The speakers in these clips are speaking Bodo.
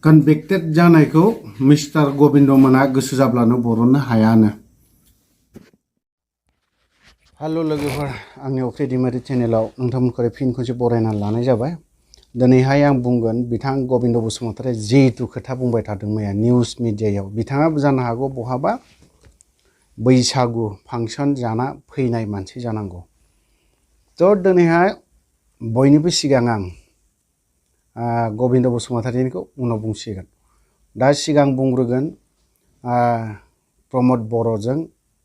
कनभिक्टेड जानायखौ मिस्टार गबिन्दमोना गोसो जाब्लानो बरननो हायानो। हेलो लोगोफोर, आंनि अक्रेडिमारि चेनेलाव नोंथांमोनखौ फिन खनसे बरायना लानाय जाबाय। दिनैहाय आं बुंगोन बिथां गबिन्द बसुमतारी जिहेतु खोथा बुंबाय थादों मैया निउस मिडियायाव, बिथाङा जानो हागौ बहाबा बैसागु फांसन जाना फैनाय मानसि जानांगौ। थ' दिनैहाय बयनिबो सिगां आं गबिन्द बसुमतारीनिखौ उनाव बुंसिगोन। दा सिगां बुंग्रोगोन प्रमद बर'जों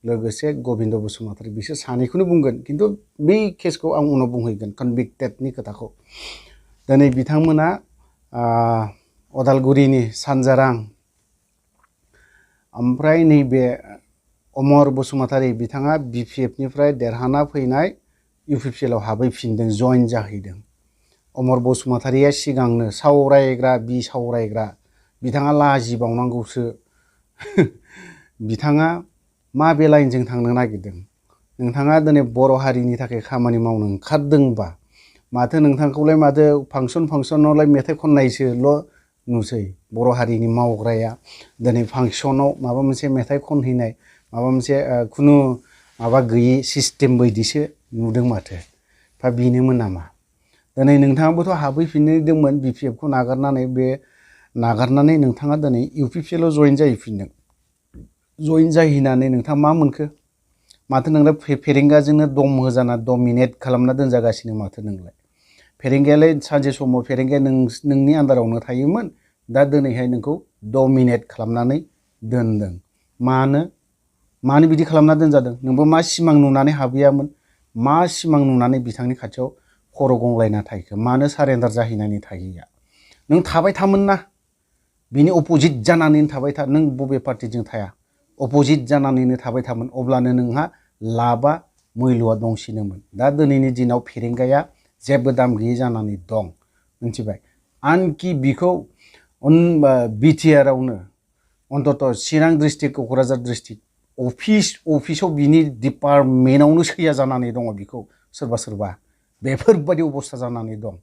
लोगोसे गबिन्द बसुमतारी, बिसोर सानैखौनो बुंगोन, खिन्थु बे केसखौ आं उनाव बुंहैगोन कनभिक्टेडनि खोथाखौ। दिनै बिथांमोना अदालगुरिनि सानजारां ओमफ्राय नैबे अमर बसुमतारी बिथाङा BPF निफ्राय देरहाना फैनाय UPPL आव हाबहैफिनदों, जइन जाहैदों। अमर बसुमतारीया सिगांनो सावरायग्रा बिसावरायग्रा, बिथाङा लाजिबावनांगौसो। बिथाङा माबे लाइनजों थांनो नागिरदों? नोंथाङा दिनै बर' हारिनि थाखाय खामानि मावनो ओंखारदोंबा माथो नोंथांखौलाय माथो फांसनावलाय मेथाइ खननायसोल' नुसै। बर' हारिनि मावग्राया दिनै फांसनाव माबा मोनसे मेथाइ खनहैनाय, माबा मोनसे खुनु माबा गैयि सिस्टेम बायदिसो नुदों माथो। दा बेनोमोन नामा? दिनै नोंथाङाबोथ' हाबहैफिनदोंमोन BPF खौ नागारनानै नोंथाङा दिनै UPPL आव जइन जाहैफिनदों। जइन जाहैनानै नोंथाङा मा मोनखो? माथो नोंलाय फेरेंगाजोंनो दम होजाना डमिनेट खालामना दोनजागासिनो माथो नोंलाय। फेरेंगायालाय सानसे समाव फेरेंगाया नोंनि आन्दारावनो थायोमोन, दा दिनैहाय नोंखौ डमिनेट खालामनानै दोनदों। मानो बिदि खालामना दोनजादों? नोंबो मा सिमां नुनानै हाबहैयामोन? मा सिमां नुनानै बिथांनि खाथियाव खर' गंलायना थाहैखो? मानो सारेन्डार जाहैनानै थाहैया? नों थाबाय थामोन ना, बिनि अपोजिट जानानैनो थाबाय था। नों बबे पार्टिजों थाया, अपोजिट जानानैनो थाबाय थामोन, अब्लानो नोंहा लाबा मैल'आ दंसिनोमोन। दा दिनैनि दिनाव फेरेंगाया जेबो दाम गैयै जानानै दं, मिथिबाय? आनखि बिखौ BTR आवनो अन्तत चिरां डिस्ट्रिक्ट, क'क्राझार डिस्ट्रिक्ट अफिसाव बिनि डिपार्टमेन्टआवनो सैया जानानै दङ बिखौ सोरबा बेफोरबायदि अबस्था जानानै दं।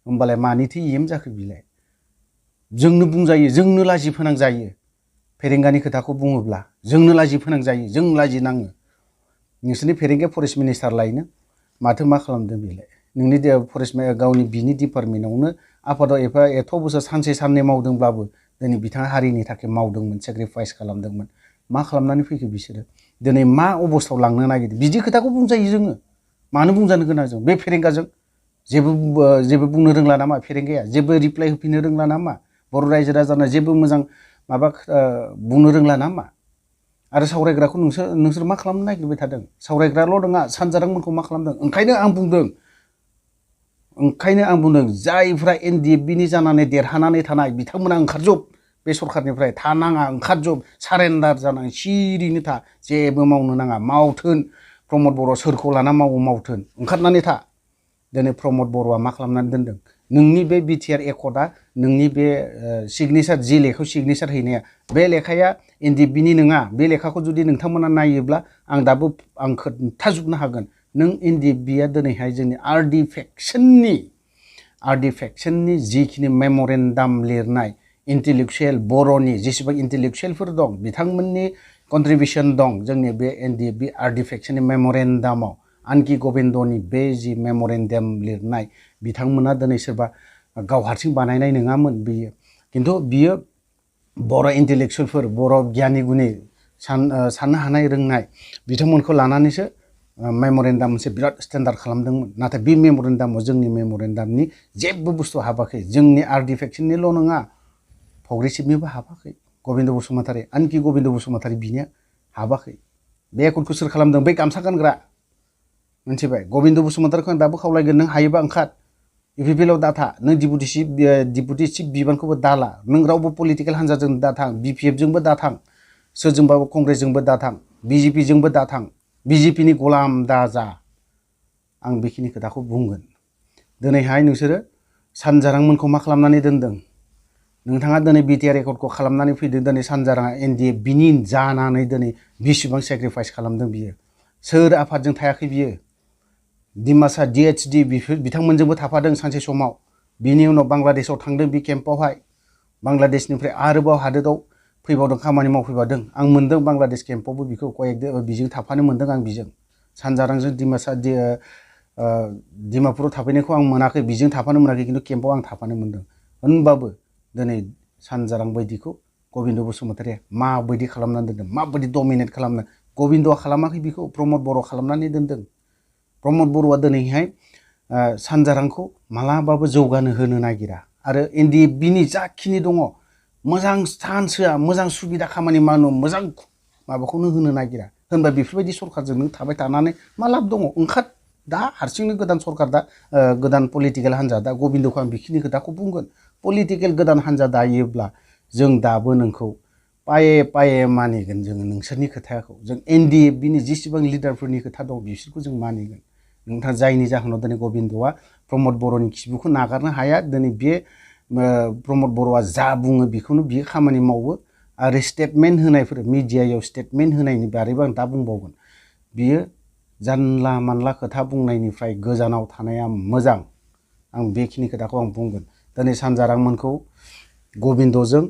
होमबालाय मानिथो EM जाखो बिलाय? जोंनो बुंजायो, जोंनो लाजि फोनांजायो। फेरेंगानि खोथाखौ बुङोब्ला जोंनो लाजि फोनांजायो, जों लाजि नाङो। नोंसोरनि फेरेंगाया फरेस्ट मिनिस्टार लायनो माथो मा खालामदों बेलाय? नोंनि फरेस्ट गावनि बिनि डिपार्टमेन्टआवनो आफादाव एथ' बोसोर सानसे साननै मावदोंब्लाबो दिनै बिथाङा हारिनि थाखाय मावदोंमोन, सेक्रिफाइस खालामदोंमोन। मा खालामनानै फैखो बिसोरो? दिनै मा अबस्थायाव लांनो नागिरदों? बिदि खोथाखौ बुंजायो जोङो। मानो बुंजानो गोनां जों? बे फेरेंगाजों जेबो बुंनो रोंला नामा? फेरेंगाया जेबो रिप्लाइ होफिननो रोंला नामा? बर' रायजो राजानो जेबो मोजां माबा बुंनो रोंला नामा? आरो सावरायग्राखौ नोंसोर मा खालामनो नागिरबाय थादों? सावरायग्राल' नङा, सानजारांमोनखौ मा खालामदों? ओंखायनो आं बुंदों जायफ्रा NDFB-नि जानानै देरहानानै थानाय बिथांमोना ओंखारजोब बे सरखारनिफ्राय। थानाङा, ओंखारजोब, सारेन्डार जानानै सिरिनो था, जेबो मावनो नाङा। मावथोन प्रमद बर' सोरखौ लाना मावथोन, ओंखारनानै था। दिनै प्रमद बर'आ मा खालामनानै दोनदों? नोंनि बे BTR एकर्डआ, नोंनि बे सिगनेसार, जि लेखायाव सिगनेसार हैनाया, बे लेखाया NDFB-नि नङा। बे लेखाखौ जुदि नोंथांमोना नायोब्ला आं खोन्थाजोबनो हागोन। नों NDFB-आ दिनैहाय जोंनि RD फेक्सननि जिखिनि मेम'रेन्डाम लिरनाय इन्टेलेक्सुयेल, बर'नि जेसेबां इन्टेलेक्सुयेलफोर दं बिथांमोननि कन्ट्रिबिउसन दं जोंनि बे NDFB RD फेक्सननि मेम'रेन्डामाव। आनखि गबिन्दनि बे जि मेम'रेन्डाम लिरनाय, बिथांमोना दिनै सोरबा गाव हारसिं बानायनाय नङामोन बियो, खिन्थु बियो बर' इन्टेलेक्सुयेलफोर, बर' गियानि गुनि साननो हानाय रोंनाय बिथांमोनखौ लानानैसो मेम'रेन्डाम मोनसे बिराद स्टेन्डार्ड खालामदोंमोन। नाथाय बे मेम'रेन्डामाव जोंनि मेम'रेन्डामनि जेबो बुस्थु हाबाखै। जोंनि RD फेक्सननिल' नङा, प्रग्रेसिभनिबो हाबाखै गबिन्द बसुमतारी। आनखि गबिन्द बसुमतारी बिनिया हाबाखै। बे एकर्डखौ सोर खालामदों? बै गामसा गानग्रा, मिथिबाय? गबिन्द बसुमतारीखौ आं दाबो खावलायगोन, नों हायोबा ओंखार, UPPL आव दाथा। नों डिपुटि चिफ बिबानखौबो दाला। नों रावबो पलिटिकेल हान्जाजों दाथां, BPF-जोंबो दाथां, सोरजोंबाबो कंग्रेसजोंबो दाथां, BJP-जोंबो दाथां, BJP-नि गलाम दाजा। आं बेखिनि खोथाखौ बुंगोन। दिनैहाय नोंसोरो सानजारांमोनखौ मा खालामनानै दोनदों? नोंथाङा दिनै BTR एकर्डखौ खालामनानै फैदों। दिनै सानजाराङा NDFB-नि जानानै दिनै बेसेबां सेक्रिफाइस खालामदों बियो? सोर आफादजों थायाखै बियो? डिमासा DHD बिथांमोनजोंबो थाफादों सानसे समाव। बिनि उनाव बांलादेशआव थांदों बे केम्पआवहाय। बांलादेशनिफ्राय आरोबाव हादोराव फैबावदों खामानि मावफैबावदों आं मोन्दों बांलादेश केम्पआवबो बिखौ बिजों थाफानो मोन्दों आं बिजों सानजारांजों डिमापुराव थाफैनायखौ आं मोनाखै बिजों थाफानो मोनाखै खिन्थु केम्पआव आं थाफानो मोन्दों होनबाबो दिनै सानजारां बायदिखौ गबिन्द बसुमतारिया माबायदि खालामनानै दोनदों माबायदि डमिनेट खालामदों गबिन्दआ खालामाखै बिखौ प्रमद बर' खालामनानै दोनदों प्रमद बर'आ दिनैहाय सानजारांखौ मालाबाबो जौगानो होनो नागिरा आरो NDFBनि जाखिनि दङ मोजां चान्स होआ मोजां सुबिदा खामानि मावनो मोजां माबाखौनो होनो नागिरा होनबा बेफोरबायदि सरकारजों नों थाबाय थानानै मा लाब दङ ओंखार दा हारसिंनो गोदान सरकार दा गोदान पलिटिकेल हान्जा दा गबिन्दखौ आं बेखिनि खोथाखौ बुंगोन पलिटिकेल गोदान हान्जा दायोब्ला जों दाबो नोंखौ पाये पाये मानिगोन जोङो नोंसोरनि खोथाखौ जों NDFBनि जेसेबां लिडारफोरनि खोथा दं बिसोरखौ जों मानिगोन नोंथाङा जायनि जाहोनाव दिनै गबिन्दआ प्रमद बर'नि खिबुखौ नागारनो हाया दिनै बे प्रमद बर'आ जा बुङो बेखौनो बियो खामानि मावो आरो स्टेटमेन्ट होनायफोर मिडियायाव स्टेटमेन्ट होनायनि बारैबो आं दा बुंबावगोन बियो जानला मानला खोथा बुंनायनिफ्राय गोजानाव थानाया मोजां आं बेखिनि खोथाखौ आं बुंगोन दिनै सानजारांमोनखौ गबिन्दजों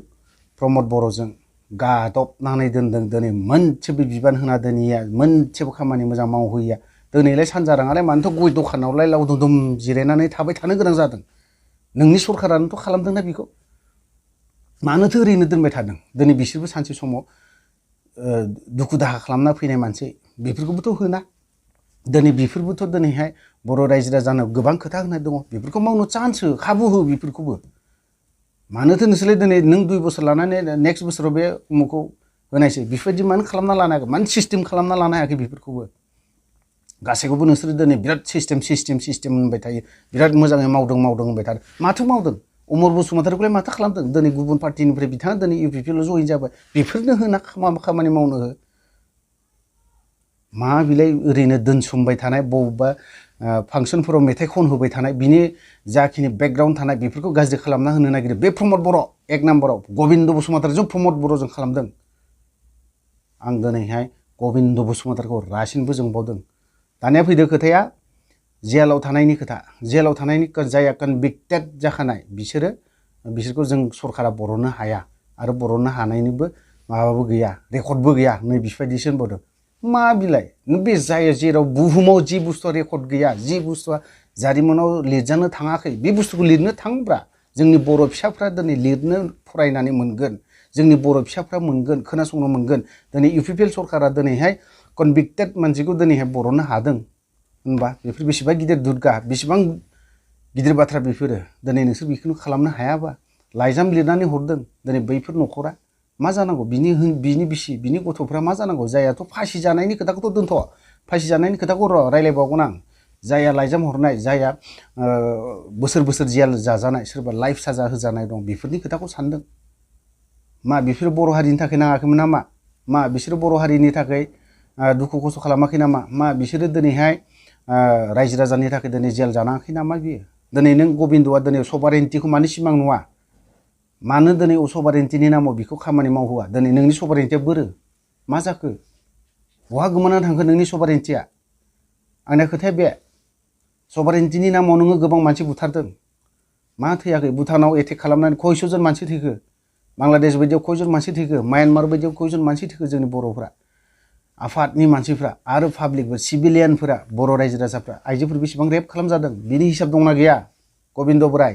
प्रमद बर'जों गादबनानै दोनदों दिनै मोनसेबो बिबान होना दोनैया मोनसेबो खामानि मोजां मावहैया दिनैलाय सानजाराङालाय मानोथ' गय दखानावलाय लावदुम दुम जिरायनानै थाबाय थानो गोनां जादों नोंनि सरकारानोथ' खालामदोंना बेखौ मानोथो ओरैनो दोनबाय थादों दिनै बिसोरबो सानसे समाव दुखु दाहा खालामना फैनाय मानसि बेफोरखौबोथ' होना दिनै बेफोरबोथ' दिनैहाय बर' रायजो राजानो गोबां खोथा होनाय दङ बेफोरखौ मावनो चान्स हो खाबु हो बेफोरखौबो मानोथो नोंसोरलाय दिनै नों 2 बोसोर लानानै नेक्स्ट बोसोराव बे उमुखौ होनायसै बेफोरबायदि मानो खालामना लानो हायाखै मानो सिस्टेम खालामना लानो हायाखै बेफोरखौबो गासैखौबो नोंसोरो दिनै बिराद सिस्टेम होनबाय थायो बिराद मोजाङै मावदों होनबाय थादों माथो मावदों अमर बसुमतारिखौलाय माथो खालामदों दिनै गुबुन पार्टिनिफ्राय बिथाङा दिनै UPPL जइन जाबाय बेफोरनो होना खामानि मावनो हो मा बिलाय ओरैनो दोनसुमबाय थानाय बबेबा फांसनफोराव मेथाइ खन होबाय थानाय बिनि जाखिनि बेकग्राउन्ड थानाय बेफोरखौ गाज्रि खालामना होनो नागिरो बे प्रमद बर' 1 नाम्बाराव गबिन्द बसुमतारिजों प्रमद बर'जों खालामदों आं दिनैहाय गबिन्द बसुमतारिखौ रासिनबो जोंबावदों दानिया फैदो खोथाया जेलाव थानायनि खोथा जेलाव थानायनि जाया कनभिक्टेड जाखानाय बिसोरखौ जों सरकारा बर'नो हाया आरो बर'नो हानायनिबो माबाबो गैया रेकर्डबो गैया नै बेफोरबायदिसो होनबावदों मा बिलाय बे जाय जेराव बुहुमाव जि बुस्थुआ रेकर्ड गैया जि बुस्थुआ जारिमिनाव लिरजानो थाङाखै बे बुस्थुखौ लिरनो थांब्रा जोंनि बर' फिसाफ्रा दिनै लिरनो फरायनानै मोनगोन जोंनि बर' फिसाफ्रा मोनगोन खोनासंनो मोनगोन दिनै UPPL सरकारा दिनैहाय कनभिक्टेड मानसिखौ दिनैहाय बर'नो हादों होनबा बेफोर बेसेबां गिदिर दुर्गा बेसेबां गिदिर बाथ्रा बेफोरो दिनै नोंसोर बेखौनो खालामनो हायाबा लाइजाम लिरनानै हरदों दिनै बैफोर न'खरा मा जानांगौ बिनि बिसि बिनि गथ'फ्रा मा जानांगौ जायाथ' फासि जानायनि खोथाखौथ' दोनथ' फासि जानायनि खोथाखौ रायलायबावगोन आं जाया लाइजाम हरनाय जाया बोसोर जेल जाजानाय सोरबा लाइफ साजा होजानाय दं बेफोरनि खोथाखौ सानदों मा बिसोर बर' हारिनि थाखाय नाङाखैमोन नामा मा बिसोर बर' हारिनि थाखाय दुखु खस्थ' खालामाखै नामा मा बिसोरो दिनैहाय रायजो राजानि थाखाय दिनै जेल जानाङाखै नामा बियो दिनै नों गबिन्दआ दिनै सभारेन्टिखौ मानो सिमां नुवा मानो दिनै सभारेन्टिनि नामाव बिखौ खामानि मावहोआ दिनै नोंनि सभारेन्टिया बोरो मा जाखो बहा गोमानानै थांखो नोंनि सभारेन्टिया आंना खोथाया बे सभारेन्टिनि नामाव नोङो गोबां मानसि बुथारदों मा थैयाखै भुटानाव एटेक खालामनानै खयस'जन मानसि थैखो बांलादेश बायदियाव खयजन मानसि थैखो म्यानमार बायदियाव खयजन मानसि थैखो जोंनि बर'फ्रा आफादनि मानसिफ्रा आरो पाब्लिकफोर सिभिलियानफोरा बर' रायजो राजाफ्रा आइजोफोर बेसेबां रेप खालामजादों बिनि हिसाब दंना गैया गबिन्द बोराय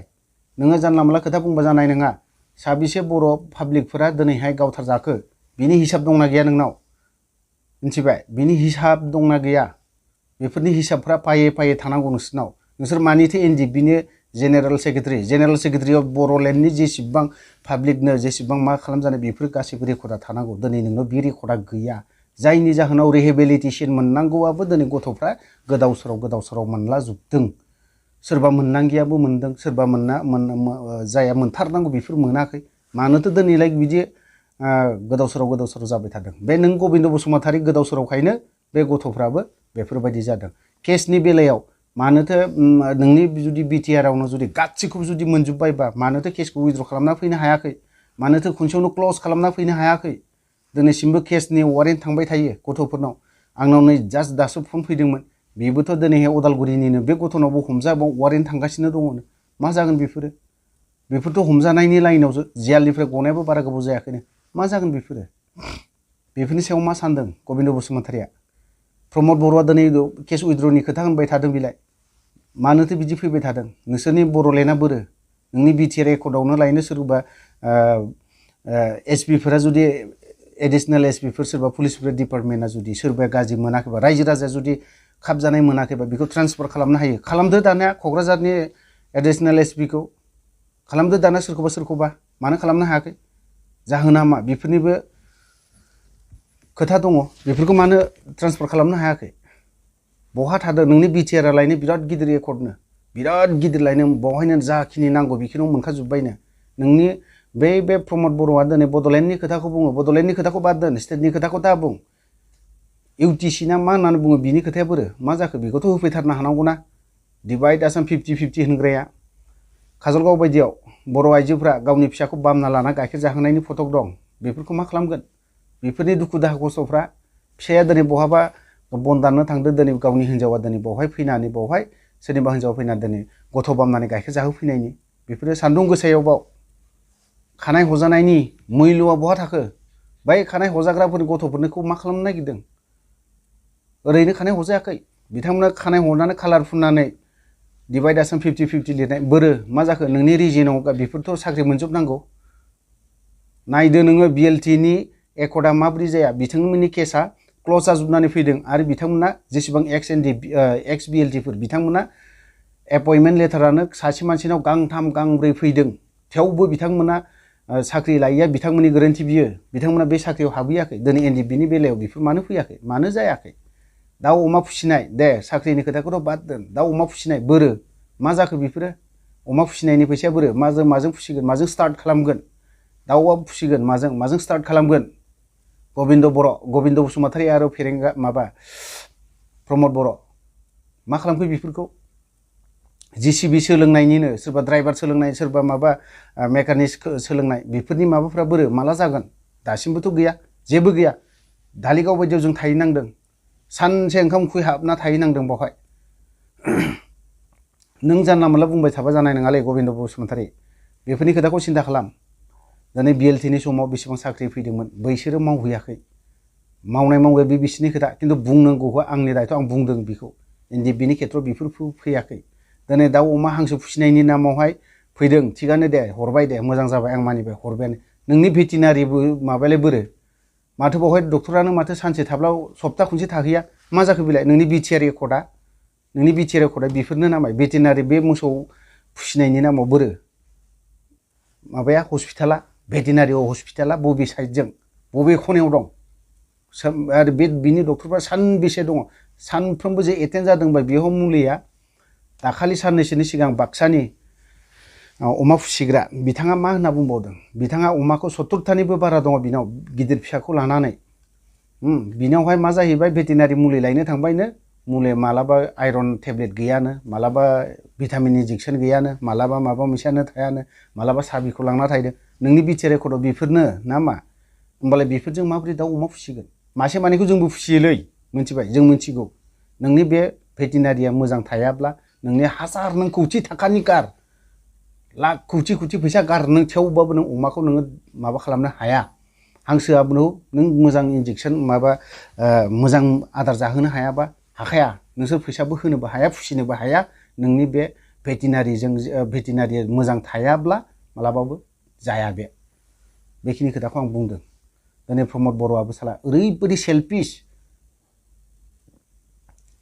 नोङो जानला मानला खोथा बुंबा जानाय नङा साबेसे बर' पाब्लिकफोरा दिनैहाय गावथारजाखो बिनि हिसाब दंना गैया नोंनाव मिथिबाय बिनि हिसाब दंना गैया बेफोरनि हिसाबफ्रा पाये थानांगौ नोंसोर मानिथो NDFBनि जेनेरेल सेक्रेटारियाव बर'लेण्डनि जेसेबां पाब्लिकनो जेसेबां मा खालामजानाय बेफोर गासैबो रेकर्डआ थानांगौ दिनै नोंनाव बे रेकर्डआ गैया जायनि जाहोनाव रिहेबिलिटेसन मोननांगौआबो दिनै गथ'फ्रा गोदाव सोराव मोनलाजोबदों सोरबा मोननांगियाबो मोनदों सोरबा जाया मोनथारनांगौ बेफोर मोनाखै मानोथो दिनैलाय बिदि गोदाव सोराव जाबाय थादों बे नों गबिन्द बसुमतारि गोदाव सोरावखायनो बे गथ'फ्राबो बेफोरबायदि जादों केसनि बेलायाव मानोथो नोंनि जुदि BTRआवनो जुदि गासैखौबो जुदि मोनजोब्बायबा मानोथो केसखौ उइथड्र खालामना फैनो हायाखै मानोथो खनसेयावनो क्ल'ज खालामना फैनो हायाखै दिनैसिमबो केसनि वारेन्ट थांबाय थायो गथ'फोरनाव आंनाव नै जास्ट दासो फन फैदोंमोन बेबोथ' दिनैहाय उदालगुरिनिनो बे गथ'नावबो हमजाबाव वारेन्ट थांगासिनो दङ मा जागोन बेफोरो बेफोरथ' हमजानायनि लाइनावसो जेलनिफ्राय गनायाबो बारा गोबाव जायाखैनो मा जागोन बेफोरो बेफोरनि सायाव मा सानदों गबिन्द बसुमतारिया प्रमद बर'आ दिनै केस उइथड्रनि खोथा होनबाय थादों बिलाय मानोथो बिदि फैबाय थादों नोंसोरनि बर'लेण्डआ बोरो नोंनि बिटिआर एकर्डआवनो लायनो सोरबा एसपिफोरा जुदि एडिशनेल एसपिफोर सोरबा पुलिसफोर डिपार्टमेन्टआ जुदि सोरबाया गाज्रि मोनाखैबा रायजो राजाया जुदि खाबजानाय मोनाखैबा बेखौ ट्रान्सफार खालामनो हायो खालामदो दानिया क'क्राझारनि एडिशनेल एसपिखौ खालामदो दाना सोरखौबा मानो खालामनो हायाखै जाहोना मा बेफोरनिबो खोथा दङ बेफोरखौ मानो ट्रान्सफार खालामनो हायाखै बहा थादों नोंनि बिटिआर लायनो बिराद गिदिर एकर्डनो बिराद गिदिर लायनो बहायनो जाखिनि नांगौ बेखिनियाव मोनखाजोब्बायनो नोंनि बे प्रमद बर'आ दिनै बड'लेण्डनि खोथाखौ बुङो बड'लेण्डनि खोथाखौ बाद दोन स्टेटनि खोथाखौ दा बुं इउटिसि ना मा होननानै बुङो बिनि खोथाया बोरो मा जाखो बेखौथ' होफैथारनो हानांगौना डिभाइड आसाम 50-50 होनग्राया काजलगाव बायदियाव बर' आइजोफ्रा गावनि फिसाखौ बामना लाना गाइखेर जाहोनायनि फटक दं बेफोरखौ मा खालामगोन बेफोरनि दुखु दाहा खस्थ'फ्रा फिसाया दिनै बहाबा बन दाननो थांदो दिनै गावनि हिन्जावा दिनै बहाय फैनानै बहाय सोरनिबा हिन्जावा फैनानै दिनै गथ' बामनानै गाइखेर जाहोफैनायनि बेफोरो सान्दुं गोसायाव बाव खानाय हजानायनि मैल'आ बहा थाखो बै खानाय हजाग्राफोरनि गथ'फोरनिखौ मा खालामनो नागिरदों ओरैनो खानाय हजायाखै बिथांमोना खानाय हरनानै कालार फुननानै डिभाइड आसाम 50-50 लिरनाय बोरो मा जाखो नोंनि रिजियनाव बेफोरथ' साख्रि मोनजोबनांगौ नायदो नोङो बिएलटिनि एकर्डआ माब्रै जाया बिथांमोननि केसा क्ल'ज जाजोबनानै फैदों आरो बिथांमोना जेसेबां एक्स बिएलटिफोर बिथांमोना एपइन्टमेन्ट लेटारानो सासे मानसिनाव गांथाम गांब्रै फैदों थेवबो बिथांमोना साख्रि लायैया बिथांमोननि गोरोन्थि बियो बिथांमोना बे साख्रियाव हाबहैयाखै दिनै एनडिएफबिनि बेलायाव बेफोर मानो फैयाखै मानो जायाखै दाउ अमा फिसिनाय दे साख्रिनि खोथाखौथ' बाद दोन दाउ अमा फिसिनाय बोरो मा जाखो बेफोरो अमा फिसिनायनि फैसाया बोरो माजों फिसिगोन माजों स्टार्ट खालामगोन दाउआ फिसिगोन माजों स्टार्ट खालामगोन गबिन्द बसुमतारी आरो फेरेंगा माबा प्रमद बर' मा खालामखो बेफोरखौ जिसिबि सोलोंनायनिनो सोरबा ड्राइभार सोलोंनाय सोरबा माबा मेकानिक सोलोंनाय बेफोरनि माबाफ्रा बोरो माला जागोन दासिमबोथ' गैया जेबो गैया धालिगाव बायदियाव जों थाहैनांदों सानसे ओंखाम उखैहाबना थाहैनांदों बावहाय नों जानला मोनला बुंबाय थाबा जानाय नङालै गबिन्द बसुमतारी बेफोरनि खोथाखौ सिन्था खालाम दिनै बिएलटिनि समाव बेसेबां साख्रि फैदोंमोन बैसोरो मावहैयाखै मावनाय बे बिसोरनि खोथा खिन्थु बुंनांगौखौ आंनि दायथ' आं बुंदों बेखौ एनडिएफबिनि खेथ्रआव बेफोर फैयाखै दिनै दाउ अमा हांसो फिसिनायनि नामावहाय फैदों थिगानो दे हरबाय दे मोजां जाबाय आं मानिबाय हरबायानो नोंनि भेटेनारिबो माबायालाय बोरो माथो बावहाय डक्टरानो माथो सानसे थाब्ला सप्ता खनसे थाहैया मा जाखो बिलाय नोंनि बिटिआर एकर्डआ बेफोरनो नामा भेटेनारि बे मोसौ फिसिनायनि नामाव बोरो माबाया हस्पिटाला भेटेनारि हस्पिटाला बबे साइडजों बबे खनायाव दं आरो बिनि डक्टरफ्रा सानबेसे दङ सानफ्रोमबो जे एटेन्ड जादोंबा बेयाव मुलिया दाखालि साननैसोनि सिगां बाक्सानि अमा फिसिग्रा बिथाङा मा होनना बुंबावदों बिथाङा अमाखौ 70थानिबो बारा दङ बिनाव गिदिर फिसाखौ लानानै बिनावहाय मा जाहैबाय भेटेनारि मुलि लायनो थांबायनो मुलि मालाबा आइरन टेब्लेट गैयानो मालाबा भिटामिन इन्जेक्सन गैयानो मालाबा माबा मोनसेयानो थायानो मालाबा साबिखौ लांना थाहैदों नोंनि बिटिआर एकर्डआव बेफोरनो ना मा होमबालाय बेफोरजों माबोरै दाउ अमा फिसिगोन मासे मानैखौ जोंबो फिसियोलै मिथिबाय जों मिथिगौ नोंनि बे भेटेनारिया मोजां थायाब्ला नोंनि हाजार नों कौटि थाखानि गार लाख कौटि फैसा गार नों थेवबाबो नों अमाखौ नोङो माबा खालामनो हाया हांसोआबो नों मोजां इन्जेक्सन माबा मोजां आदार जाहोनो हायाबा हाखाया नोंसोर फैसाबो होनोबो हाया फिसिनोबो हाया नोंनि बे भेटेनारिया मोजां थायाब्ला मालाबाबो जाया बेखिनि खोथाखौ आं बुंदों दिनै प्रमद बर'आबो साला ओरैबायदि सेल्फिश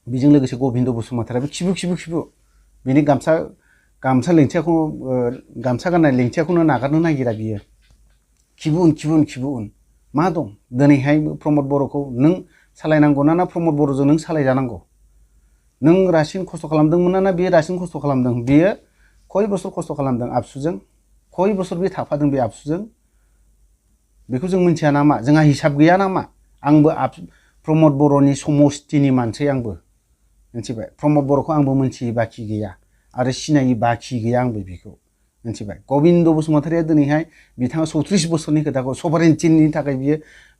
बेजों लोगोसे गबिन्द बसुमतारीयाबो खिबु बिनि गामसा लेंथियाखौ गामसा गाननाय लेंथियाखौनो नागारनो नागिरा बियो खिबु उन मा दं दिनैहाय प्रमद बर'खौ नों सालायनांगौ ना प्रमद बर'जों नों सालायजानांगौ नों रासिन खस्थ' खालामदोंमोन ना बेयो रासिन खस्थ' खालामदों बियो खय बोसोर खस्थ' खालामदों आबसुजों खय बोसोर बे थाफादों बे आबसुजों बेखौ जों मिथिया नामा जोंहा हिसाब गैया नामा आंबो प्रमद बर'नि समस्तिनि मानसि आंबो मिथिबाय प्रमद बर'खौ आंबो मिथियै बाखि गैया आरो सिनायै बाखि गैया आंबो बेखौ मिथिबाय गबिन्द बसुमतारीया दिनैहाय बिथाङा 34 बोसोरनि खोथाखौ सभारेन्टिनि थाखाय बियो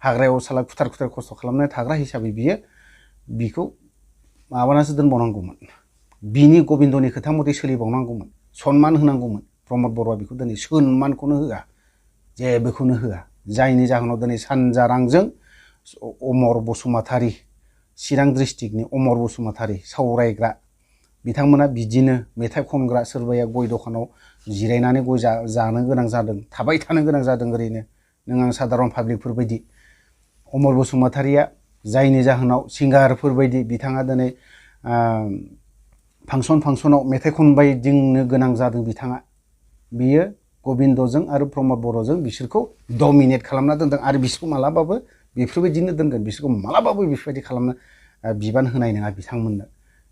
हाग्रायाव साला खुथार खस्थ' खालामनानै थाग्रा हिसाबै बिखौ माबानासो दोनबावनांगौमोन बिनि गबिन्दनि खोथा मथे सोलिबावनांगौमोन सनमान होनांगौमोन प्रमद बर'आ बेखौ दिनै सन्मानखौनो होआ, जेबोखौनो होआ। जायनि जाहोनाव दिनै सानजारांजों अमर बसुमतारी, चिरां डिस्ट्रिक्टनि अमर बसुमतारी सावरायग्रा बिथांमोना बिदिनो मेथाइ खनग्रा, सोरबाया गय दखानाव जिरायनानै गय जानो गोनां जादों, थाबाय थानो गोनां जादों ओरैनो नों आं साधारन पाब्लिकफोर बायदि। अमर बसुमतारीया जायनि जाहोनाव सिंगारफोर बायदि बिथाङा दिनै फांसनाव मेथाइ खनबायदिंनो गोनां जादों बिथाङा। बियो गबिन्दजों आरो प्रमद बर'जों बिसोरखौ डमिनेट खालामना दोनदों आरो बिसोरखौ मालाबाबो बेफोरबायदिनो दोनगोन, बिसोरखौ मालाबाबो बेफोरबायदि खालामनो बिबान होनाय नङा बिथांमोननो।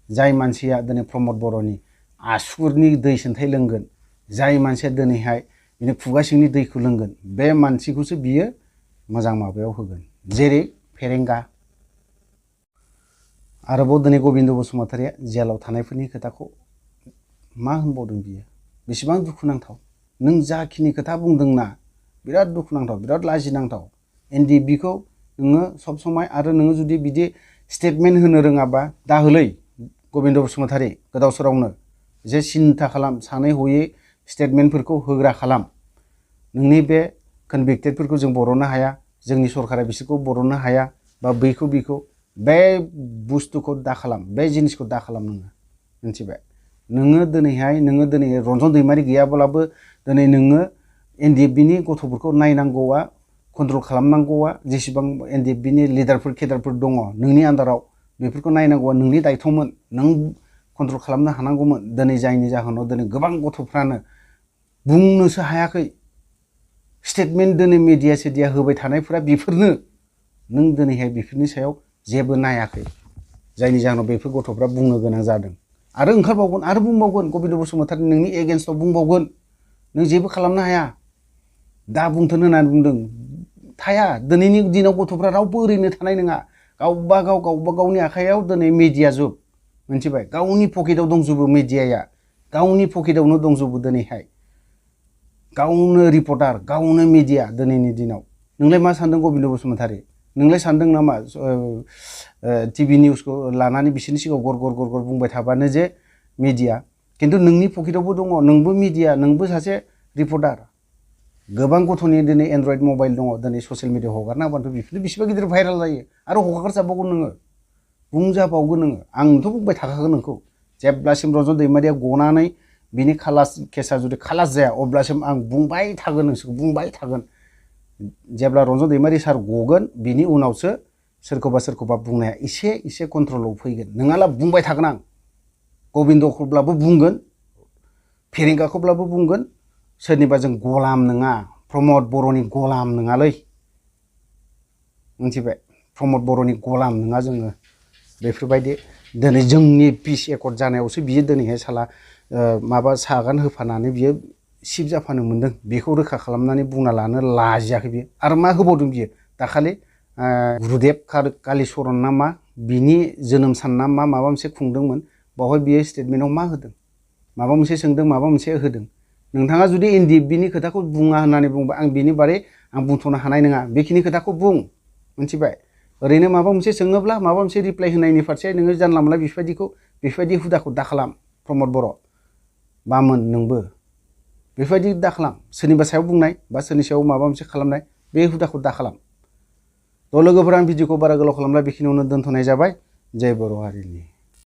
जाय मानसिया दिनै प्रमद बर'नि आसुगुरनि दै सोन्थाइ लोंगोन, जाय मानसिया दिनैहाय बिनि खुगा सिंनि दैखौ लोंगोन, बे मानसिखौसो बियो मोजां माबायाव होगोन, जेरै फेरेंगा। आरोबाव दिनै गबिन्द बसुमतारीया जेलाव थानायफोरनि खोथाखौ मा होनबावदों बियो, बेसेबां दुखुनांथाव। नों जाखिनि खोथा बुंदोंना बिराद दुखुनांथाव, बिराद लाजिनांथाव। एनडिएफबिखौ नोङो सब समाय आरो नोङो जुदि बिदि स्टेटमेन्ट होनो रोङाबा दाहोलै गबिन्द बसुमतारी, गोदाव सोरावनो जे सिन्था खालाम, सानै हयै स्टेटमेन्टफोरखौ होग्रा खालाम। नोंनि बे कनभिक्टेडफोरखौ जों बर'नो हाया, जोंनि सरकारा बिसोरखौ बर'नो हाया, बा बैखौ बे बुस्थुखौ दा खालाम, बे जिनिसखौ दा खालाम। नोङो मिथिबाय? नोङो दिनै रन्जन दैमारि गैयाब्लाबो दिनै नोङो एनडिएफबिनि गथ'फोरखौ नायनांगौआ, कन्ट्रल खालामनांगौआ, जेसेबां एनडिएफबिनि लिडारफोर केडारफोर दङ नोंनि आन्दाराव, बेफोरखौ नायनांगौआ नोंनि दायथ'मोन। नों कन्ट्रल खालामनो हानांगौमोन। दिनै जायनि जाहोनाव दिनै गोबां गथ'फ्रानो बुंनोसो हायाखै। स्टेटमेन्ट दिनै मिडिया सिडिया होबाय थानायफोरा बेफोरनो, नों दिनैहाय बेफोरनि सायाव जेबो नायाखै, जायनि जाहोनाव बेफोर गथ'फ्रा बुंनो गोनां जादों। आरो ओंखारबावगोन आरो बुंबावगोन, गबिन्द बसुमतारी नोंनि एगेन्स्टआव बुंबावगोन, नों जेबो खालामनो हाया। दा बुंथों होननानै बुंदों, थाया। दिनैनि दिनाव गथ'फ्रा रावबो ओरैनो थानाय नङा। गावबा गावनि आखायाव दिनै मिडिया जुग, मिथिबाय? गावनि पकेटाव दंजोबो मिडियाया, गावनि पकेटावनो दंजोबो दिनैहाय। गावनो रिपर्टार, गावनो मिडिया दिनैनि दिनाव। नोंलाय मा सानदों गबिन्द बसुमतारी? नोंलाय सानदों नामा टिभि निउसखौ लानानै बिसोरनि सिगाङाव गर बुंबाय थाबानो जे मिडिया? खिन्थु नोंनि पकेटावबो दङ, नोंबो मिडिया, नोंबो सासे रिपर्टार। गोबां गथ'नि दिनै एन्ड्रइड मबाइल दङ, दिनै ससियेल मिडियायाव हगारना होबानोथ' बेफोरनो बेसेबा गिदिर भाइरेल जायो। आरो हगारजाबावगोन नोङो, बुंजाबावगोन नोङो। आंथ' बुंबाय थाखागोन नोंखौ, जेब्लासिम रन्जन दैमारिया गनानै बिनि केसा जुदि खालास जाया अब्लासिम आं बुंबाय थागोन, नोंसोरखौ बुंबाय थागोन। जेब्ला रन्जन दैमारि सार गगोन बिनि उनावसो सोरखौबा बुंनाया एसे कन्ट्रलाव फैगोन। नङाब्ला बुंबाय थागोन आं। गबिन्दखौब्लाबो बुंगोन, फेरेंगाखौब्लाबो बुंगोन। सोरनिबा जों गलाम नङा, प्रमद बर'नि गलाम नङालै, मिथिबाय? प्रमद बर'नि गलाम नङा जोङो। बेफोरबायदि दिनै जोंनि पिस एकर्ड जानायावसो बियो दिनैहाय साला माबा सागान होफानानै बियो सिफ जाफानो मोन्दों। बेखौ रोखा खालामनानै बुंना लानो लाजियाखै बियो। आरो मा होबावदों बियो दाखालि, गुरुदेब कालिचरन ना मा, बिनि जोनोम सान ना मा, माबा मोनसे खुंदोंमोन, बावहाय बियो स्टेटमेन्टआव मा होदों? माबा मोनसे सोंदों, माबा मोनसे होदों। नोंथाङा जुदि एनडिएफबिनि खोथाखौ बुङा होननानै बुंबा आं बिनि बारै आं बुंथ'नो हानाय नङा। बेखिनि खोथाखौ बुं, मिथिबाय? ओरैनो माबा मोनसे सोङोब्ला माबा मोनसे रिप्लाइ होनायनि फारसे नोङो जानला मोनला बेफोरबायदि हुदाखौ दा खालाम। प्रमद बर' बामोन नोंबो बेफोरबायदि दा खालाम। सोरनिबा सायाव बुंनाय बा सोरनि सायाव माबा मोनसे खालामनाय, बे हुदाखौ दा खालाम। थ' लोगोफोरा आं भिडिअखौ बारा गोलाव खालामला, बेखिनियावनो दोनथ'नाय जाबाय। जय बर' हारिनि।